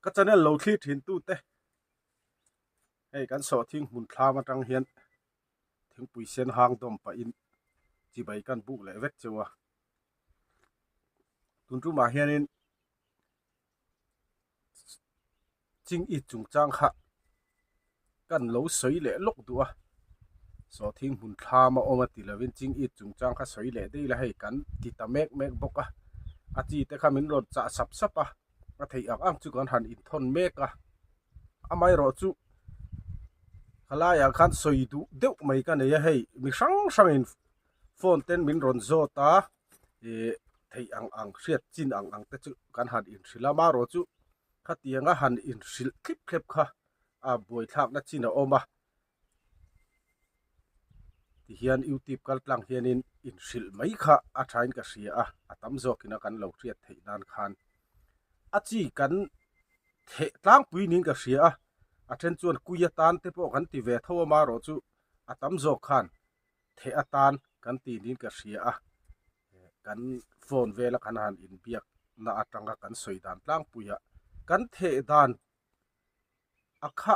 Ka channel lo thlir thin tu te hei kan sawhthing hmun thlam atang hian thingpui sen hang dawm pah in chibai kan buk leh vek cheu a tun tumah hianin ching it chungchang kha kan lo sawi leh lawk duh a sawhthing hmun thlam a awm a ti lovin ching it chungchang kha sawi leh daih la hei kan ti ta mek mek bawk a a chi te kha min rawn chah sap sap a a theih ang ang chu kan han inthawn mek a amaherawh chu helaiah khan sawi duh deuh mai ka nei a hei mi hrang hrangin phone ten min rawn zawt a ih theih ang ang hriat chin ang ang te chu kan han inhrilh a amaherawh chu khatianga han inhrilh thlip thlep kha a buaithlakna chin a awm a tihian youtube kal tlang hianin inhrilh mai kha a thain ka hria a a tam zawkin a kan lo hriat theih nan khan a chi kan theh tlangpui niin ka hria a a then chuan kui atan te pawh kan ti ve tho a marawh chu a tam zawk khan theh atan kan ti niin ka hria a kan phone vela kan han inbiak na atanga kan sawi dan tlangpuiah kan theh dan a kha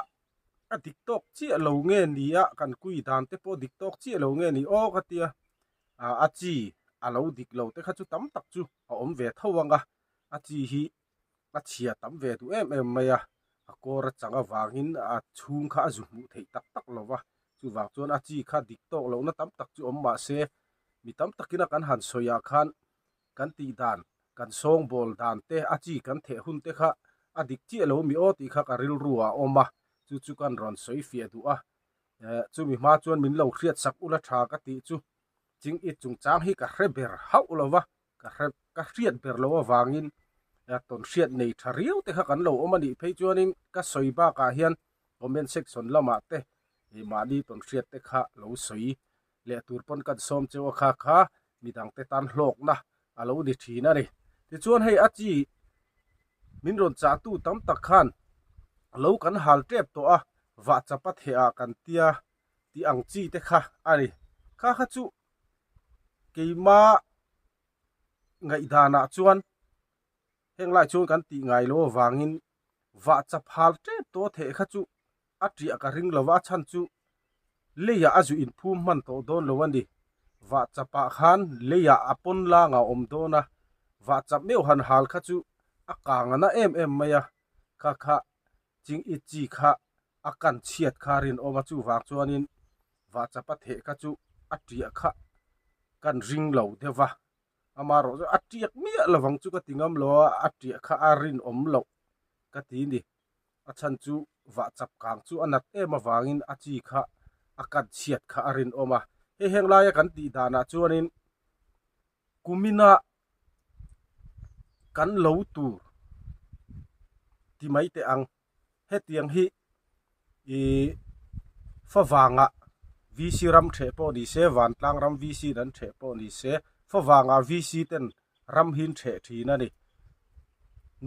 a dik tawk chiah lo nge ni a kan kui dan te pawh dik tawk chiah lo nge ni aw ka tia ah a chi a lo dik lo te kha chu tam tak chu a awm ve tho ang a a chi hi a chhia tam ve duh em em mai a a kawr a chang avangin a chhung kha a zu hmuh theih tak tak lo va chuvang chuan a chi kha dik tawk lohna tam tak chu awm mah se mi tam takin a kan han sawi ah khan kan tih dan kan sawngbawl dan te a chi kan theh hun te kha a dik chiah lo mi aw tih kha ka rilru ah a awm a chu chu kan rawn sawi fiah duh a eh chumi hma chuan min lo hriat sak ula tha ka tih chu ching it chungchang hi ka hre ber hauh lo va ka hre ka hriat ber lo avangin tawn hriat nei tha riau te kha kan lo awm a nih phei chuanin ka sawi bakah hian comment section lamah te ih mahni tawn hriat te kha lo sawi leh tur pawn kan sawm cheu a kha kha midang te tan hlawkna a lo ni thin a ni. Tichuan hei a chi min rawn chah tu tam tak khan lo kan hal tep tawh a, vah chapa theh ah kan tia tih ang chi te kha a ni. Kha kha chu keima ngaihdanah chuan heng lai chuan kan tih ngai lo avangin vah chap hal tep tawh theh kha chu a tiah ka ring lo va a chhan chu leiah a zu inphum hman tawh dawn lo a ni. Vah chapah khan leiah a pawn langah a awm dawn a, vah chap meuh han hal kha chu a kang a na em em mai a, kha kha ching i chi kha a kan chhiat kha a rinawm a chuvang chuanin vah chapa theh kha chu a tiah kha kan ring lo deuh va, amaherawh chu a tiak miah lovang chu ka ti ngam lo a, a tiah kha a rinawm loh ka ti ni. A chhan chu vah chap kang chu a nat em avangin a chi kha a kat chhiat kha a rinawm a. Hei heng laia kan tih danah chuanin kumina kan lo tur ti mai teh ang. Hetiang hi ih favangah VC ram theh pawh ni se, vantlang ram VC in an theh pawh ni se, favangah VC ten ram hi an theh thin a ni.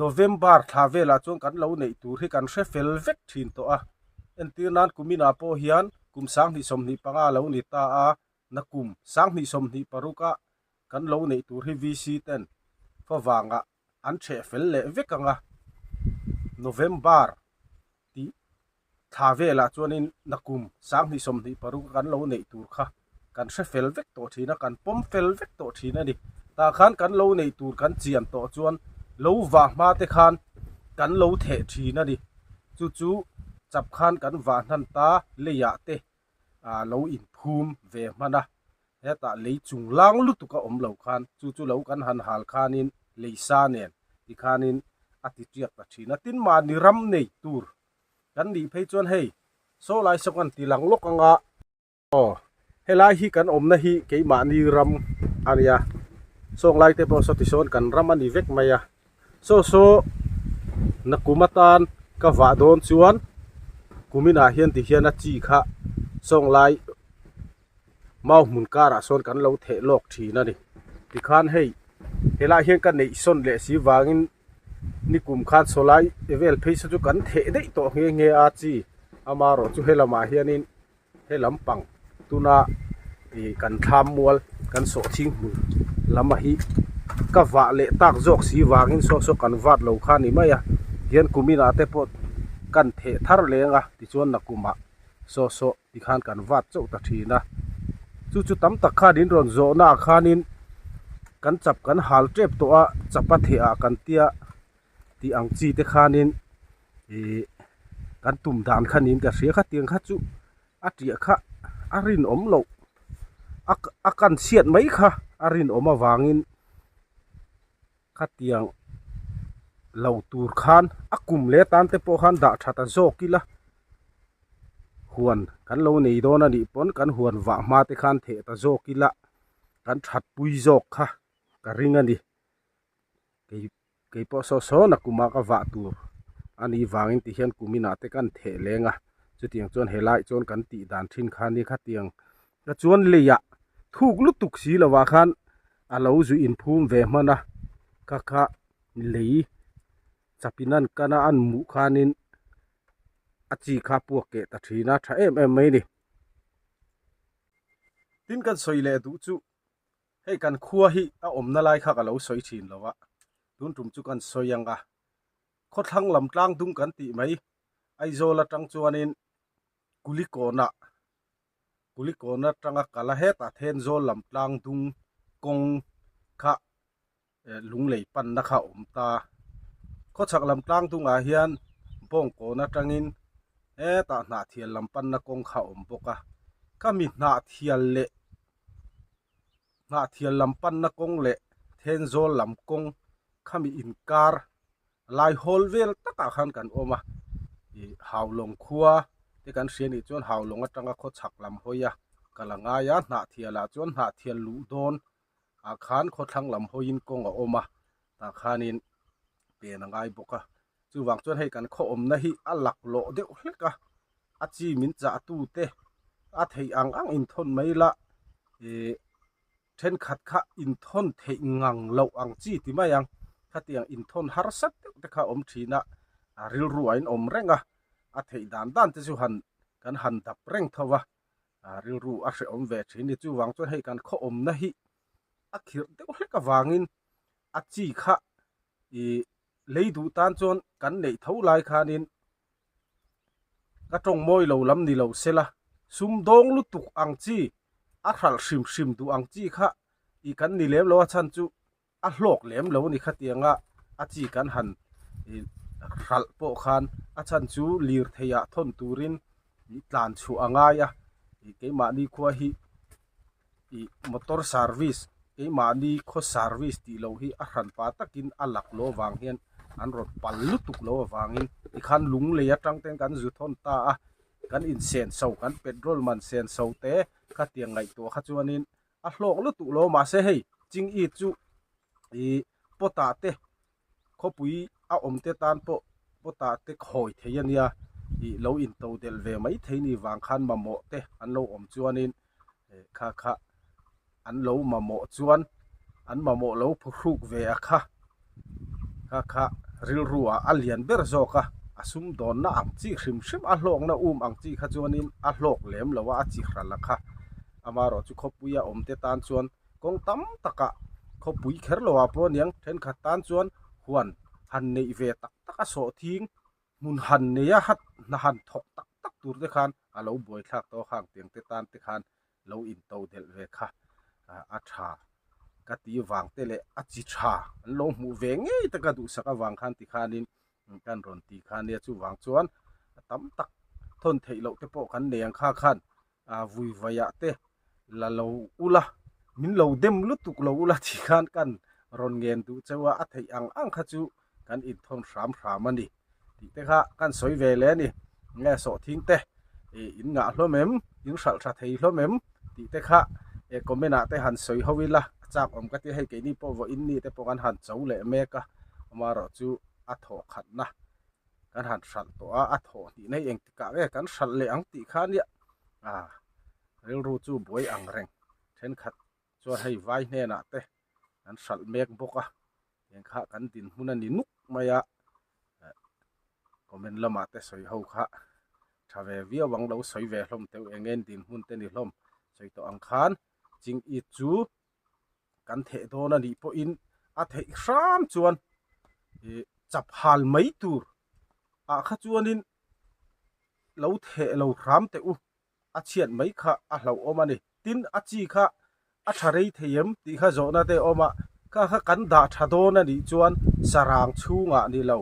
November thla velah chuan kan lo neih tur hi kan hre fel vek thin tawh a, entir nan kuminah pawh hian kum 2025 a lo ni ta a, nakum 2026 a kan lo neih tur hi VC ten favangah an theh fel leh vek ang a, November tih thla velah chuanin nakum 2026 kan lo neih tur kha kan hre fel vek tawh thin a, kan pawm fel vek tawh thin a ni. Tah khan kan lo neih tur kan chian tawh chuan lo vah hma te khan kan lo theh thin a ni. Chu chu chap khan kan vah hnan ta leiah te ah lo inphum ve hman a, hetah lei chung lang lutuk a awm lo khan chu chu lo kan han hal khanin lei sa nen tikhanin a ti tiak ta thin a. Tin mahni ram nei tur kan nih phei chuan hei saw lai saw kan ti lang lawk anga aw helai hi kan awmna hi keimahni ram a nia sawng lai te pawh saw tisawn kan ram a ni vek mai a saw saw nakum atan ka vah dawn chuan kuminah hian tihian a chi kha sawng lai mau hmun karah sawn kan lo theh lawk thin a ni tikhan hei helaiah hian ka neih sawn leh si vangin nikum khan sawlai vel phei saw chu kan theh daih tawh nghe nghe a chi amaherawh chu helamah hianin he lampang tuna ih kan thlam mual kan sawhchhing hmun lama hi ka vah leh tak zawk si vangin saw saw kan vat lo kha a ni mai a. Tihian kuminah te pawh kan theh thar leng a tichuan nakumah saw saw tikhan kan vat chauh ta thin a. Chu chu tam tak khan in rawn zawhna ah khanin kan chap kan hal tep tawh a chapa theh ah kan tia tih ang chi te khanin ihh kan tum dan kha niin ka hria khatiang kha chu a tiah kha a rinawm loh a a kan chhiat mai kha a rinawm avangin khatiang lo tur khan a kum leh atan te pawh khan dah that a zawk ila huan kan lo nei dawn a nih pawn kan huan vah hma te khan theh ta zawk ila kan that pui zawk kha ka ring a ni. Kei kei pawh saw saw na kuma ka vah tur a nih vangin ti hian kum inah te kan theh leng a chutiang chuan helai chuan kan tih dan thin kha ni khatiang ta chuan leiah thuk lutuk si lovah khan a lo zu inphum ve hman a kha kha lei chapin an kan a an muh khanin a chi kha puak keh ta thin a tha em em mai a ni. Tin kan sawi leh duh chu Hei kan khua hi a awmna lai kha ka lo sawi thin lo a, tun tum chu kan sawi ang a, khawthlang lam tlang dung kan tih mai Aizawl atang chuanin Kulikawnah Kulikawn atanga kal a hetah Thenzawl lam tlang dung kawng kha lunglei panna kha a awm ta. Khawchhak lam tlang dungah hian Bawngkawn atangin hetah Hnahthial lam panna kawng kha a awm bawk a, khami Hnahthial leh Hnahthial lam panna kawng leh Thenzawl lam kawng khami inkar lai hawl vel takah khan kan awm a, ih Haulawng khua te kan hria nih chuan Haulawng atanga khawchhak lam hawi a kal a ngai a, Hnahthialah chuan Hnahthial luh dawn ah khan khawthlang lam hawiin kawng a awm a, tah khanin pen a ngai bawk a, chuvang chuan hei kan khaw awmna hi a laklawh deuh hlek a, a chi min chah tu te a theih ang ang inthawn mai la ih thenkhat kha inthawn theih ngang loh ang chi ti mai ang khatiang inthawn harsa deuh te kha a awm thin a, a rilru ah in awm reng a, a theih dan dan te chu han kan han dap reng tho va. a rilru a hrehawm ve thin ni chuvang chuan hei kan khaw awmna hi a khirh deuh hlek avangin a chi kha ih lei duh tan chuan kan neih tho lai khanin ka tawng mawi lo lam ni lo sela sum dawng lutuk ang chi a hralh hrim hrim duh ang chi kha ih kan ni lem lo a chhan chu a hlawk lem lo a ni khatiang a a chi kan han ih hralh pawh khan a chhan chu lirthei ah thawn turin ih tlan chhuah a ngai a ih keimahni khua hi ih motor service keimahni khaw service tih loh hi a hran pa takin a lak loh avang hian an rawn pal lutuk loh avangin tikhan lung lei atang ten kan zu thawn ta a kan insenso kan petrol man senso te khatiang ngaihtuah kha chuanin a hlawk lutuk lo mahse hei ching i chu ih pot ah te khawpui a awm te tan pawh pot ah te khawi thei a nia ih lo in to delh ve mai thei ni vang khan mamawh te an lo awm chuanin kha kha an lo mamawh chuan an mamawh lo phuhruk ve a kha kha kha rilru ah a lian ber zawk a a sumdawnna ang chi hrim hrim a hlawkna um ang chi kha chuanin a hlawk lem lo a a chi hral a kha. Amaherawh chu khawpuia awmte tan chuan kawng tam takah khawpui kher loah pawh aniang thenkhat tan chuan huan han neih ve tak tak a sawhthing hmun han neia hat hna han thawk tak tak tur te khan a lo buaithlak tawh a khang tiang te tan te khan lo into delh ve kha a tha ka ti vang te leh a chi tha an lo hmuh ve ngei taka duhsak avang khan tikhanin kan rawn ti kha ania chuvang chuan a tam tak thawn theih loh te pawh kan nei ang kha khan a vui vaiah te la lo ula min lo dem lutuk lo ula tih khan kan rawn ngen duh cheu a a theih ang ang kha chu kan inthawn hram hram a ni tih te kha kan sawi ve leh a ni nge sawhthing te ih in ngah hlawm em in hralh tha thei hlawm em tih te kha eh comment ah te han sawi ho ila a chak awm ka ti a hei keini pawh vawiin ni te pawh kan han cho leh mek a amaherawh chu a thawh khatna kan han hralh tawh a a thawh hnih na hi engtikah nge kan hralh leh ang tih kha ania ah rilru chu buai ang reng thenkhat chuan hei vai hnenah te kan hralh mek bawk a eng kha kan dinhmun a ni nuk mai a eh comment lamah te sawi ho kha tha ve viau ang lo sawi ve hlawm teuh eng nge dinhmun te ni hlawm sawi tawh ang khan ching it chu kan theh dawn a nih pawhin a theih hram chuan ih chap hal mai tur. Ah kha chuanin lo theh lo hram teh u, a chhiat mai kha a hlauhawm a ni. Tin, a chi kha a tha rei thei em tih kha zawhna te a awm a, kha kha kan dah tha dawn a nih chuan sarang chhungah ni lo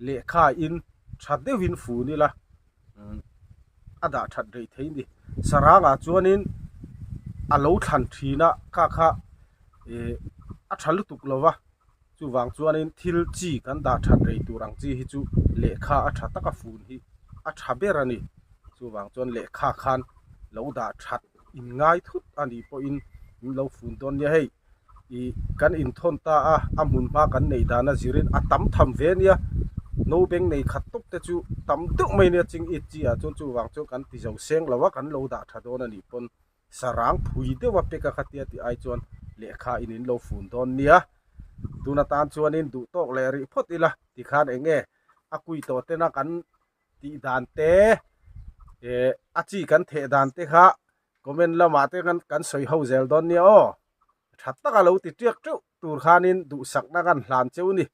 lehkha in tha deuhin fun ila a dah that rei thei a ni. Sarangah chuanin a lo thlan thin a, kha kha ih a tha lutuk lo va. Chuvang chuanin thil chi kan dah that rei tur ang chi hi chu lehkha a tha taka fun hi a tha ber a ni. Chuvang chuan lehkha khan lo dah that in ngai thut a nih pawhin min lo fun dawn nia hei ih kan inthawn ta a, a hmun hma kan neih dan a zirin a tam tham ve nia. No beng nei khat tawp te chu tam deuh mai nia ching it chi ah chuan chuvang chuan kan ti zo seng lo a kan lo dah tha dawn a nih pawn Sarang phui deuh a pek a khatia tih ai chuan lehkha in in lo fun dawn nia. Tun atan chuanin duh tawk leh rih phawt ila tikhan eng nge a kui tawh tena kan tih dan te eh a chi kan theh dan te kha comment lamah te khan kan sawi ho zel dawn nia aw. Tha taka lo ti tiak teuh tur khanin duhsakna kan hlan cheu ni.